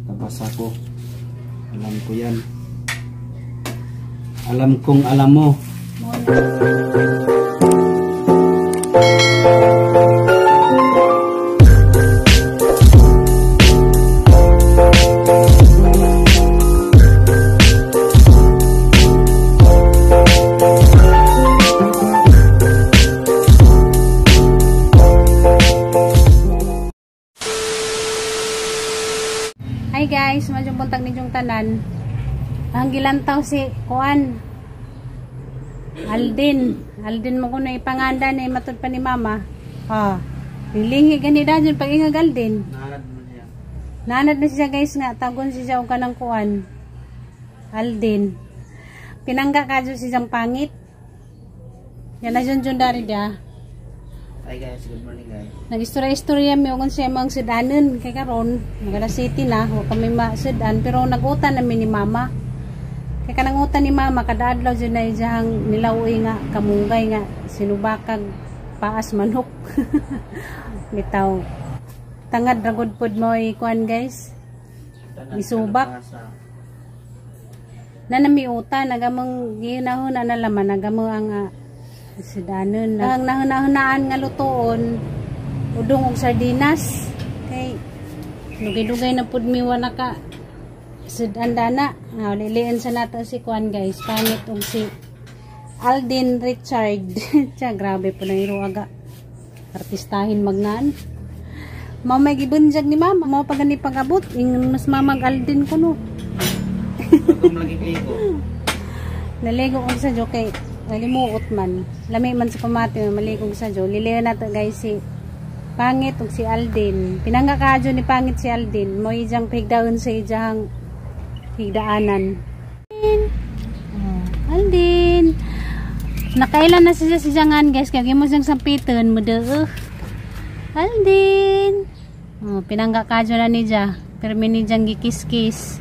Kabasa ko. Alam ko yan. Alam kong alam mo. Hi guys, madyong buntag ninyong tanan. Ang gilantaw si Kuan Aldin. Aldin mo kuno ipanganda na matud pa ni mama. Ah, nilingi gani dayon pag ingag Aldin. Naanad mo siya. Naanad na siya guys nga tagon siya og kanang Kuan. Aldin. Pinangga kadyo si siyang pangit. Yan na jun jun dari dia. Hi guys, good morning guys. Nag-istorya-istorya mi og siya mga sudanon kay karon magala city na wa kami masudan pero nag-utan nami ni mama. Kay kanang utan ni mama kada adlaw jud na iyang nilaw-oy nga kamunggay nga sinubakag paas manok. Bitaw. Tangad ra gud pod mo'y kuan guys. Misubak. Na nami utan nagamong ginahon na nalaman nagamo ang sudanon. Ang nahunahunaan nga lutoon udong og sardinas kay dugay-dugay na pud mi wala ka sudan dana. Lilian sa nato si kuan guys, pangit og si Aldin Richard. Tiya, grabe po na iruaga. Artistahin magnaan. Mao may gibunjag ni mama, mao pa gani pag-abot ingon mas mamag Aldin kuno. Bagong lagi ligo. Naligo og sa joke. Nalimuot man. Lami man sa pamati, maligog sa jo. Lilihan nato guys si Pangit ug si Aldin. Pinangga kadyo ni Pangit si Aldin. Mo ijang pigdaon sa ijang higdaanan. Oh, Aldin. Nakailan na siya si jangan guys. Kaya mo siyang sampiton mo de. Aldin. Oh, pinangga kadyo na niya. Pero mi nijang gikis-kis.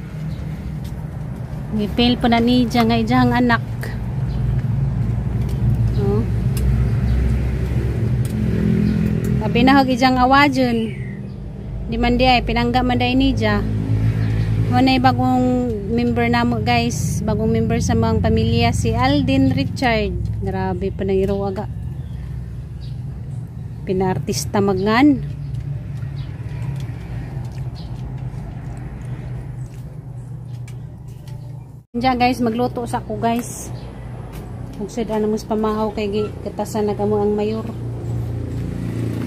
Gipil pa na niya nga ijang anak. Oh. Abi na hog ijang awajon. Di man di ay pinangga man day niya. Manay bagong member namo guys, bagong member sa mga pamilya si Aldin Richard. Grabe pa nang iruaga. Pinartista magngan. Diyan guys, magluto sa ako guys. Magsud ana mo sa pamahaw kay gi katasan nagamo ang mayor.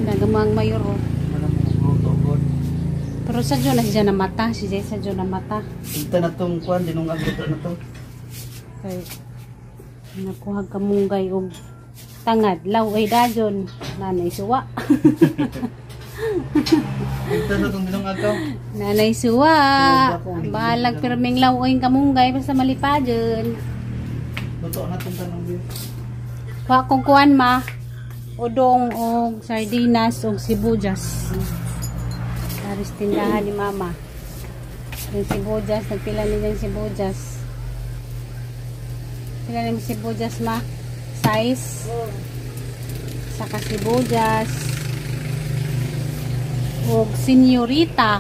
Nagamo ang mayor. Oh. Pero sa Diyo na siya namata, si Jay sa Diyo namata. Ito na tong kuan dinung agluto na to. Kay nakuha kamunggay og tangad, law ay dajon, nanay suwa. Ito na tong dinung agaw. Nanay suwa. Balag pirming law ay kamunggay basta malipadyon. Luto na tong tanong bill. Wa kong kuan ma. Udong og sardinas og sibuyas. Aris tindahan ni mama. Yung sibuyas, nagpila niya yung sibuyas. Pila niya yung sibuyas ma? Size. Saka sibuyas. Og senyorita.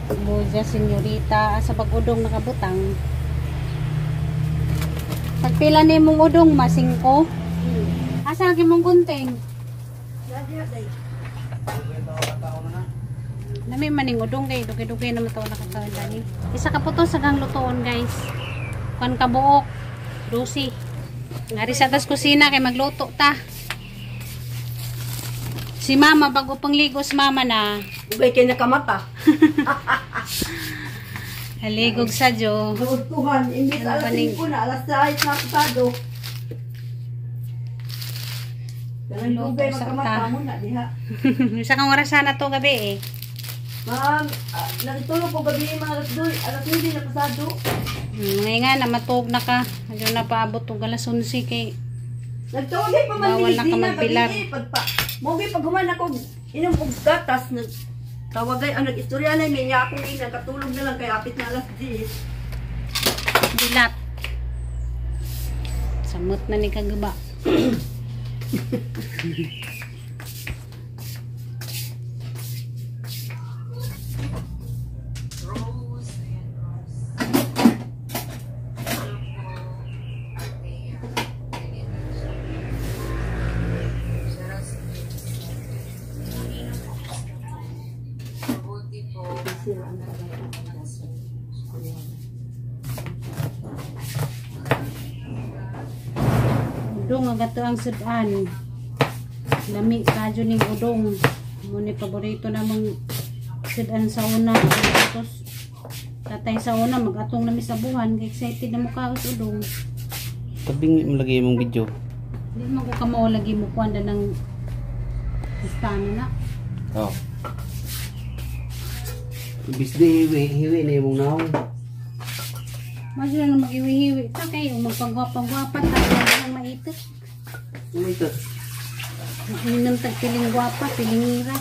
Sibuyas, senyorita. Sa pag-udong nakabutang. Pagpila ni mong udong ma, 5. Asa lagi mong gunting? Nami maning udong kay dugay-dugay naman taw nakakaon dani. Isa ka puto sa kang lutoon guys. Kuan ka buok 12. Ngari sa tas kusina kay magluto ta. Si mama bago pang ligos mama na. Ugay kay nakamata. Haligog sa jo. Lutuhan imbis Ano alas 5 na alas 6 na pasado. Kanang dugay magkamata mo na diha. Isa kang orasan na to gabi eh. Ma'am, nakitulog ko gabi mga alas 2, alas 9 na pasado. Ngayon nga na matug na ka. Adyo na paabot og alas 11 kay. Nagtawag pa man Bawal na ka magbilar. Pagpa. Mo gyud pag human ako inom og gatas nag tawagay ang nag-istorya na mi niya akong ina katulog na lang kay apit na alas 10. Dilat. Samot na ni kagaba. Sira ang tagal. Udong ang gato ang sudan. Lami kadyo ning udong. Mo ni paborito namong sudan sa una. Tapos tatay sa una magatong nami sa buhan kay excited na mo kaos udong. Tabing mo lagi imong video. Di man ko kamao lagi mo kuan na ng istano na. Oh. Ibis di hiwi, hiwi na imong naong. Masyo na mag-iwi-hiwi ta kay magpagwapa-gwapa ta ang maitot. Ano ito? Minam tag piling gwapa, piling ngira.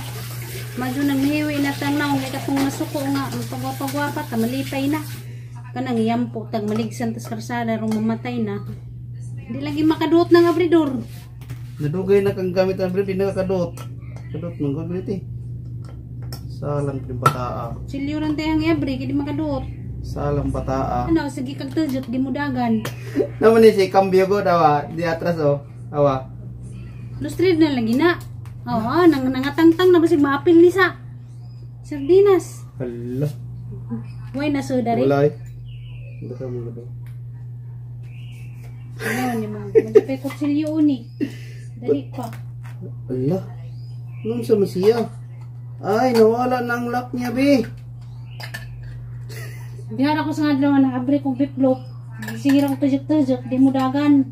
Madyo nagmihiwi na tanaw, kay katong nasuko nga, magpagwapa-gwapa ta malipay na. Kanang yampo tag maligsan tas karsada rong mamatay na. Di lagi makaduot ng abridor. Nadugay na kang gamit ang bread, di na kadot. Kadot man gud eh. Salang pud bataa. Silyuran tayo ang abri, kaya di makaduot. Salang bataa. Ano, sige kag tudyot, di mo dagan. Naman ni si cambio ko dawa, di atras oh. Awa. Lustrid na lagi na. Oo, nang nangatangtang na basig maapil ni sa. Sardinas. Hala. Way na sudari. Wala eh. Basta mo gado. Ano ni mo? Magpay kutsilyo ni. Dali pa. Hala. Nung sa masiya. Ay, nawala na ang lock niya, be. Bihara ko sa adlaw na abre kong biplop. Sige ra ko tujuk-tujuk, di mo dagan.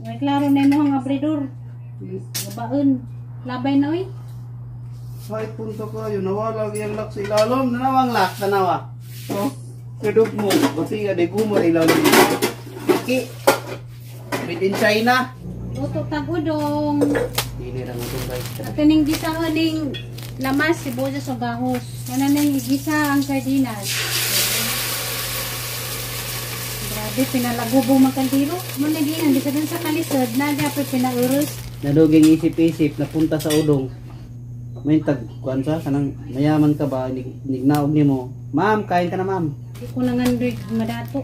Ay klaro na imong abridor. Gabaon. Labay na oy. Ay, punta kayo. Nawala ang lock sa ilalom. Nanawa ang lock. Tanawa. Oh. Kadok mo. Kasi nga, di gumor ilalom. Ki. Made in China. Luto tag udong. Hindi na itong guys. At ning gisa ning lamas sibuyas o gahos. Ano ning igisa ang sardinas. Grabe pinalagubong magkaldero. Mo nagihan bisa dun sa kalisod na gyapon pinaurus. Naduging isip-isip, napunta sa udong. May tag, kuan sa, kanang mayaman ka ba, nignaog nimo. Ma'am, kain ka na ma'am. Di ko nangandoy madato.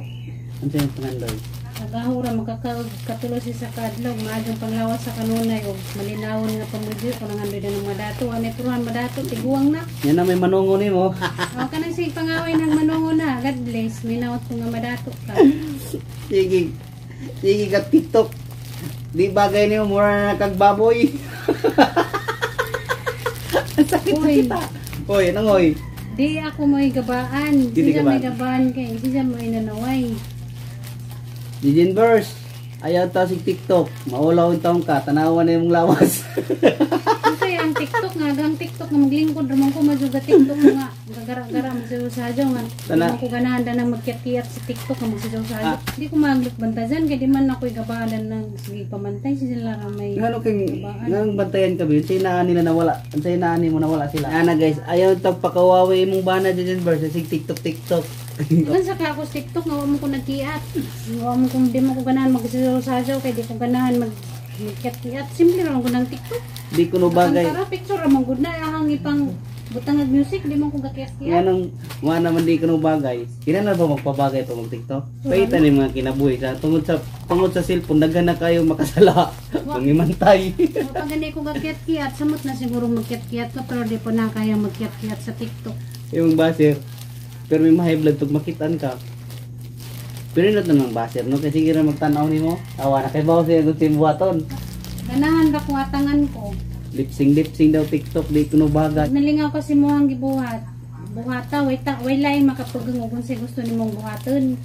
Ano sa'yo pangandoy? Agahura makakaog katulo si sa kadlaw maadong panglawas sa kanunay og malinawon nga pamudyo ko nangandoy na ng madato anay puruhan madato tiguang na. Yan na may manungo nimo. O kanang sig pangaway ng manungo na. God bless. May naot ko nga madato ka. Sige. Sige ka TikTok. Di bagay nimo mura na kag baboy. Ang sakit sa Uy. kita. Oy, nangoy. Di ako may gabaan. Di Di siya may gabaan. gabaan kay siya may nanaway. Dijin verse. Ayaw ta sig TikTok. Maulaw ang taong ka, tanawan na imong lawas. Kasi ang TikTok nga, ang TikTok nga maglingkod ramon ko madyo ga TikTok nga gagara-gara magsayo-sayo nga. Tana. Di mo ko ganahan na magkiyat-kiyat sa TikTok nga magsayo-sayo. Ah. Di ko maglok bantayan kay di man ako'y gabaanan ng sige pamantay sila ra may Ngano kay nang bantayan ka ba yun? Say nila nawala. Say naan mo nawala sila. Ana guys, ayaw ta pakawawi imong bana dijin verse sig TikTok TikTok. Kan sa ka ako sa TikTok nga wa mo ko nagkiat. Wa mo kung di mo ko ganahan magsayo-sayo kay di ko ganahan magkiyat-kiyat. Simple ra man ko ng TikTok. Di ko no bagay. Ang tara picture ra man gud na ahang ipang butang ag music di mo ko gakiyat-kiyat. Nga nang wa naman di ko no bagay. Kinahanglan ba magpabagay pa mag TikTok? Paitan ni mga kinabuhi sa tungod sa cellphone daghan na kayo makasala. Mangimantay. Pag gani ko gakiyat-kiyat, samot na siguro magkiyat-kiyat ko pero di po na kaya magkiyat-kiyat sa TikTok. Yung baser. Pero may high blood pag makitaan ka. Pero yun na ng baser no kasi sige ra magtan-aw nimo. Awa na kay bawo siya kung timbuhaton. Ganahan ra ko atangan ko. Lipsing lipsing daw TikTok di ko no bagay. Nalingaw kasi mo ang gibuhat. Buhata, way ta, way lain makapagong kung sa gusto nimong buhaton.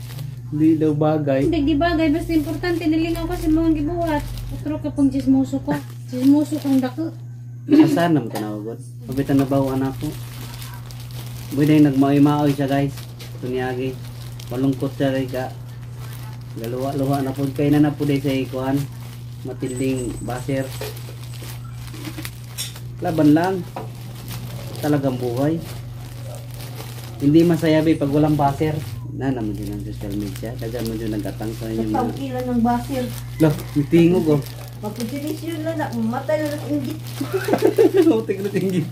Di daw bagay. Hindi di bagay basta importante nalingaw kasi mo ang gibuhat. Otro ka pang chismoso ko. Chismoso kang dako. Asan naman tanawag? Pabitan na bawo anak ko. Buday nagmaoy-maoy siya guys. Tunyagi. Malungkot siya kay ka. Galuwa-luwa na po kay na po day sa ikuan. Matinding baser. Laban lang. Talagang buhay. Hindi masaya be pag walang baser. Na naman din ang social media. Dagan mo din nagatang sa inyo mga. Pangkilan ng basir. Lah, mitingog oh. Magpusilisyon na na, matay na ng inggit. Utik na tinggi.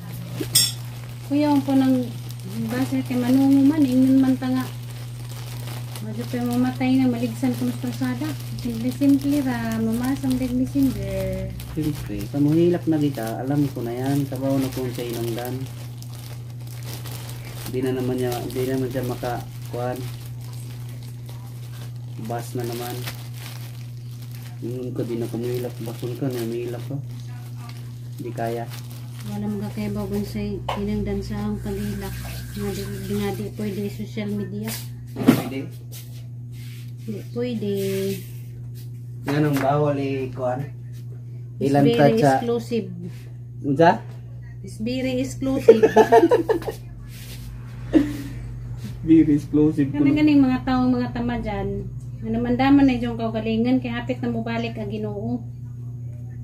Kuya ang po ng base kay manungo man ingnon man ta nga. Madyo pa mamatay na maligsan ko mas kalsada. Simple simple ra mamasang dag messenger. Siyempre, sa muhilak na kita, alam ko na yan. Sabaw na kung sa inongdan. Di naman siya maka kuan. Bus na naman. Ingon ko di na kumilak, basun ka na milak ko. Di kaya. Wala mga kaibaw kung sa hinangdan sa ang paghilak. Nga di pwede social media. Pwede. Di pwede. Nganong bawal i kuan? It's Ilantad very sa exclusive. Unsa? It's very exclusive. Very explosive. Kana ganing mga taong mga tama dyan. Ano man daman na yung kaugalingan kay hapit na mobalik ang Ginoo.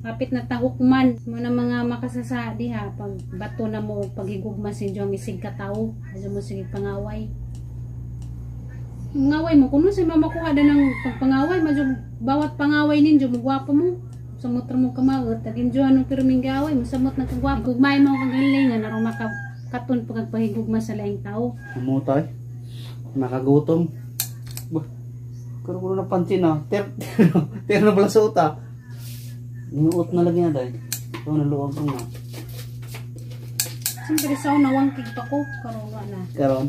Hapit na tahukman mo na mga makasasa diha pag bato na mo paghigugma sa inyo ang isig katao. Adyo mo sige pangaway. Ngaway mo kuno sa mamakuha da ng pagpangaway, madyo bawat pangaway ninyo mugwapo mo. Samot ra mo kamaot, tag inyo anong pirming gaway, mosamot na kagwapo. Gugmay mo kag galingan aron maka katon pagpahigugma sa laing tao. Umutay. Nakagutom. Bah. Kuro kuro na pansin ah. Ter ter na pala sa uta. Niuot na lagi na dahil. Ito naluwag ko na. Siyempre sa una, wangkig pa ko. Karon wa na. Karon.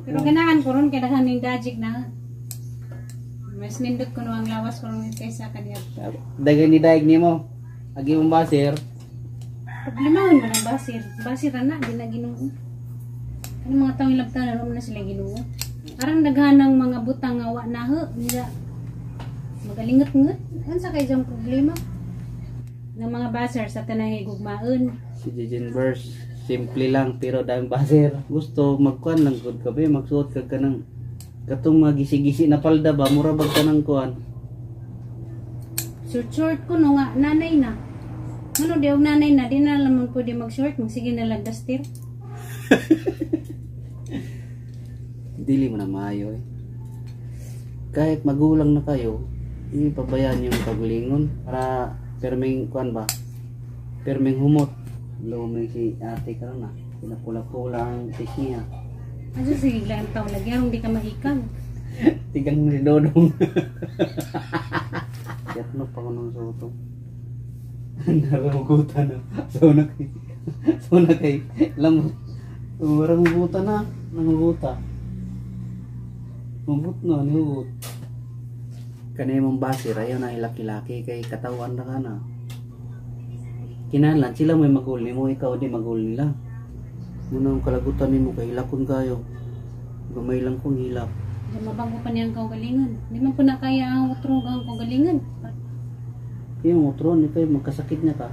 Pero ganahan ko ron, kaya daghan yung dajik na. Mas nindot ko no ang lawas ko ron kaysa kaniya. Dagay ni daig nimo. Agi mong basir. Problemahon man ang basir. Basir na, di na Ginoo. Ano mga taong ilabtan na na sila Ginoo. Arang daghan ng mga butang nga wa na ho. Nila magalingot-ngot. Unsa kay diyang problema? Ng mga basir sa tanang higugmaon. Si Jejin Verse. Simple lang pero dahil basir. Gusto magkuan lang gud ka be, magsuot ka kanang katong mga gisi-gisi na palda ba, mura bag kanang kuan. Short short ko no nga nanay na. Ano di og nanay na di na lamang pwede mag short, magsige na lang dastir. Dili mo na maayo eh. Kahit magulang na kayo, hindi pabayaan yung paglingon para perming kuan ba? Perming humot. Luming si ate karon na. Pinapula-pula ang face niya. Adyo sige lang taw lagi aron di ka maikag. Tigang ni Dodong. Yatno pa ko nung suto. Naramugutan na. So na kay. So na kay. Lam. Naramugutan na. Nanguguta. Hugot na, nihugot. Kanay mong basir, ayaw na ilaki-laki kay katawan na ka na. Kinahanglan sila may magul nimo, ikaw di magul nila. Muna ang kalagutan nimo kay hilakon kayo. Gamay lang kong hilak. Di mabago pa niyang kaugalingon. Di man po na kaya ang utrog ang kaugalingon. Kaya mo utron, ikaw magkasakit niya ka.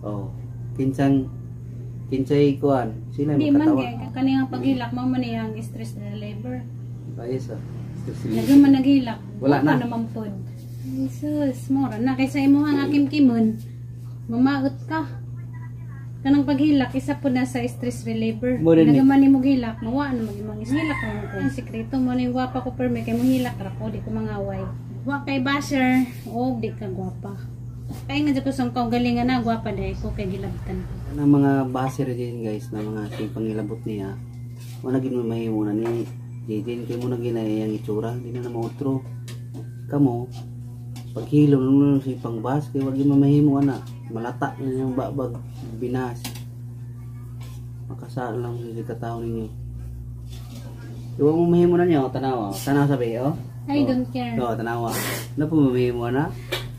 Oh, kinsang kinsay kuan, sila Di man magkatawa. kay kaniyang paghilak mao man niyang stress reliever. Ayos ah. Lagi man naghilak. Wala na. Wala naman pod. Jesus, mora na kaysa imo ang akim kimon. Mamaot ka. Kanang paghilak isa po na sa stress reliever. Mo rin eh. Nagaman nimo gilak, mawa na mag imong hilak ra ko. Ang sikreto mo ni gwapa ko perme kay mohilak ra ko, di ko mangaway. Wa kay basher, og di ka gwapa. Kay nga jud ko sa kaugalingan na gwapa dai ko kay gilabtan ko. Ang mga basher din guys na mga sing pangilabot niya. Wala gid mo mahimo na ni Jaden kay mo na ginayang itsura, di na na mautro. Kamo paghilom mo si pangbas kay wag mo mahimo ana. Malata na yung babag binas. Makasal lang sa katao ninyo. Iwa mo mahimo na niya, oh, tanawa. Tanawa sabi, oh. I don't care. Oh, tanawa. Ano po mahimo na?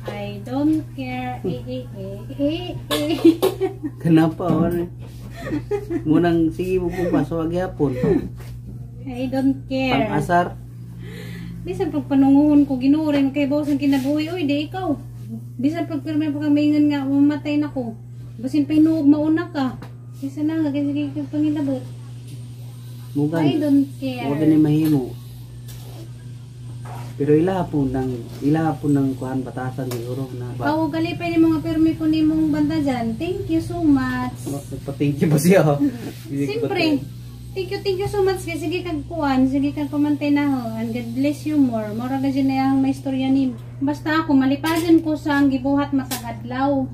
I don't care. Eh, eh, eh, eh, eh. Kenapa oh? Ano? Munang sige mo po pa so gyapon. I don't care. Pang-asar. Bisan pag panunguhon ko Ginoo rin kay boss ang kinabuhi oy di ikaw. Bisan pag pirmi pa kang maingan nga mamatay na ko. Basin pa hinuog mauna ka. Kaysa na nga kay sige kag pangilabot. Mugan. I don't care. Huwag ni mahimo. Pero ila po ng kuan batasan siguro na ba. Aw gali pa ni mga pirmi ko nimong banda dyan. Thank you so much. Nagpa-thank you ba siya? Siyempre. Thank you so much kay sige kag kuan, sige kag pamantay na ho. And God bless you more. Mora ga na ang may istorya ni. Basta ako malipadan ko sa ang gibuhat matag adlaw.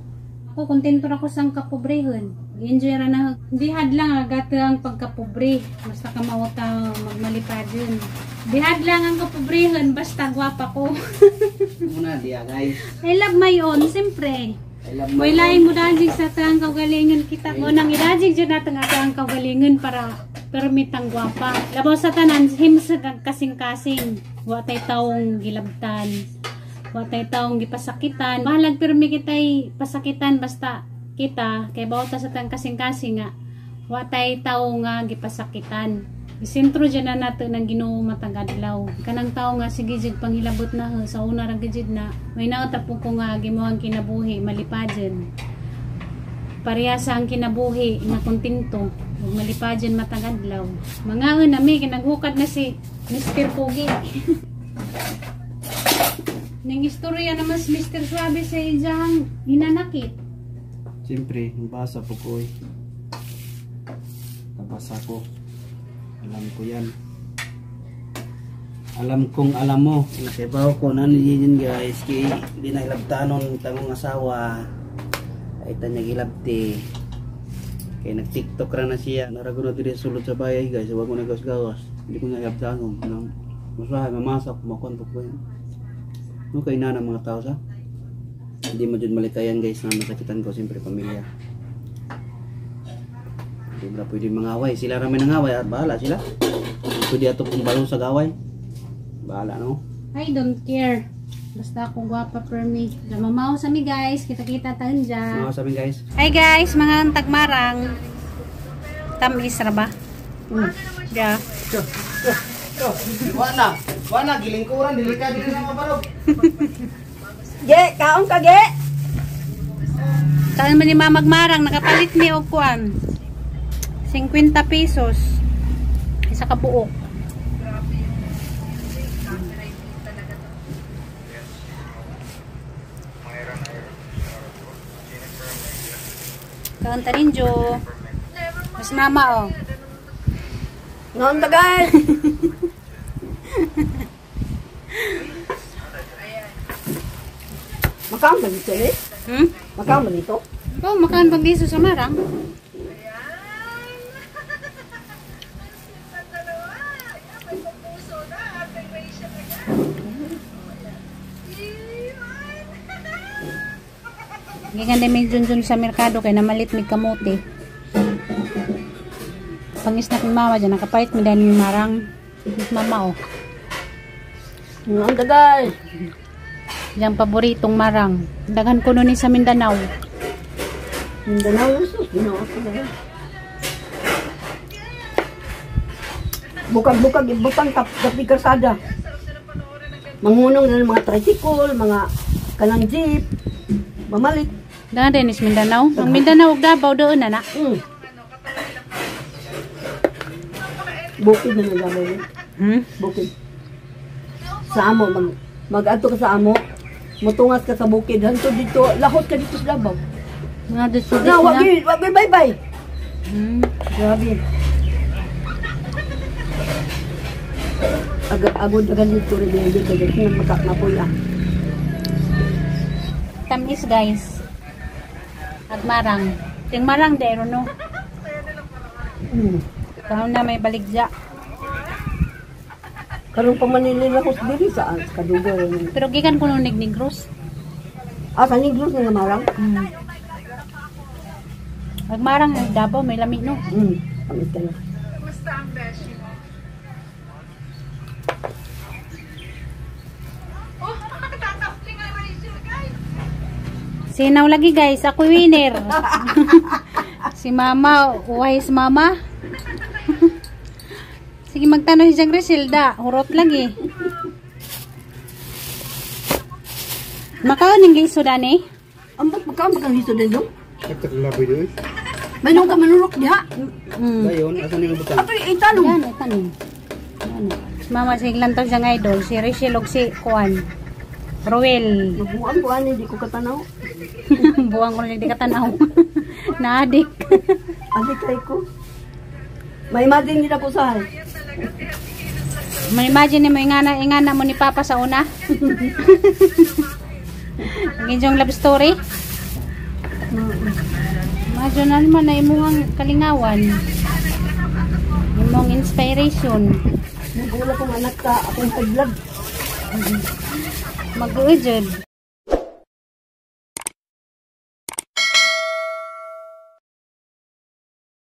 Ako kontento ra ko sa ang kapobrehon. Enjoy ra na. Dihad lang agat ang pagkapobre. Basta ka mauta magmalipadon. Dihad lang ang kapobrehon basta gwapa ko. Muna diya guys. I love my own, siyempre. I love my May lain mo dajig sa tang kaugalingon kita mo nang idajig jud nato nga ang kaugalingon para permitang gwapa. Labaw sa tanan himsag ang kasing-kasing. Wa tay taong gilabtan. Wa tay taong gipasakitan. Bahalag pirmi kitay pasakitan basta kita kay bawta sa tang kasing-kasing nga wa tay tawo nga gipasakitan. Isentro dyan na nato ng Ginoo matag adlaw. Kanang tao nga sige jud panghilabot na ho, sa una ra gid na may nautapo ko nga gimuhang kinabuhi malipadjen. Pareha sa ang kinabuhi nga kontento ug malipadjen matag adlaw. Mangaon na mi kinaghukad na si Mr. Pogi. Ning istorya naman si Mr. Suabe sa iyang hinanakit. Siyempre, basa po ko eh. Tabasa ko. Alam ko yan. Alam kong alam mo. Kaya ko na yun guys. Kaya di na ilabtanon tangong asawa. Ay tanya gilabti. Kaya nag-TikTok ra na siya. Narago na diri sulod sa bayay guys. Huwag ko nagawas-gawas. Hindi ko na ilabtanon. Masahay, mamasak, kumakuan po ko yan. No, kay na ng mga tao sa. Hindi mo dyan malikayan guys na masakitan ko. Siyempre pamilya. Hindi mo pwede mangaway. Sila rami nangaway at bahala sila. Pwede ato kung balong sa gaway. Bahala no? I don't care. Basta ako gwapa per me. Mamaw sa mi guys. Kita-kita taon dyan. Mga sabi guys. Hi guys, mga tagmarang. Tamis ra ba? Yeah. Wala. Wala gilingkuran dili ka dili na mabalog. Ge, kaon ka ge. Saan man ni Mama Magmarang nakapalit ni og kuan. 50 pesos. Isa ka buok. Kaon ta rin, Jo. Mas mama, oh. Noon ta guys. Makaon ba dito eh? Hmm? Makaon ba dito? Oh, makaan pag liso sa marang. Gikan din may junjun sa merkado kay namalit mig kamote. Pangisnak ni mama dyan, nakapalit mi dahil mi marang. Mama oh. Noon ta guys. Yang paboritong marang. Daghan ko nun sa Mindanao. Mindanao, sus, Ginoo ko na. Bukag-bukag, ibutang tapi kalsada. Mangunong na ng mga tricycle, mga kanang jeep, mamalit. Daghan din is Mindanao. Ang Mindanao ug Davao doon na na. Bukid na nagawa. Hmm? Bukid. Sa amo, mag-adto ka sa amo, mutungas ka sa bukid, hanto dito, lahot ka dito sa Davao. Mga dito Na, wag yun, bye-bye. Grabe. Agad agad dito rin dito dito dito makaknapoy ah. Tamis guys. At marang. Ting marang dero no. Karon na may baligya. Karon pa man nila ko diri sa kadugo. Pero gikan kuno nig Negros. Ah, sa Negros nga marang. Ag marang ag Davao may lami no. Tamis ka na. Kumusta ang beshi mo? Oh, tatapling ang Rachel, guys! Sinaw lagi guys, ako winner. Si mama, wise mama. Sige magtanong si Jang Griselda, hurot lagi. Makaon ning giso dani? Ambot makaon ba kang hiso din dong? Labi doy. May nung ka manurok diha. Dayon, asa ni butang? Ato itanong. Yan, itanong. Yan. Mama si lantaw siyang idol, si Rachel og si Kuan. Ruel. Mabuang ko ani di ko katanaw. Buwang ko na di katanaw. Naadik. Adi kay ko. May imagine din ako sa. May imagine mo ingana ingana mo ni Papa sa una. Ang inyong love story. Imagine na naman na imong kalingawan. Imong inspiration. Nagula kong anak ka akong high blood. Mag-uujod.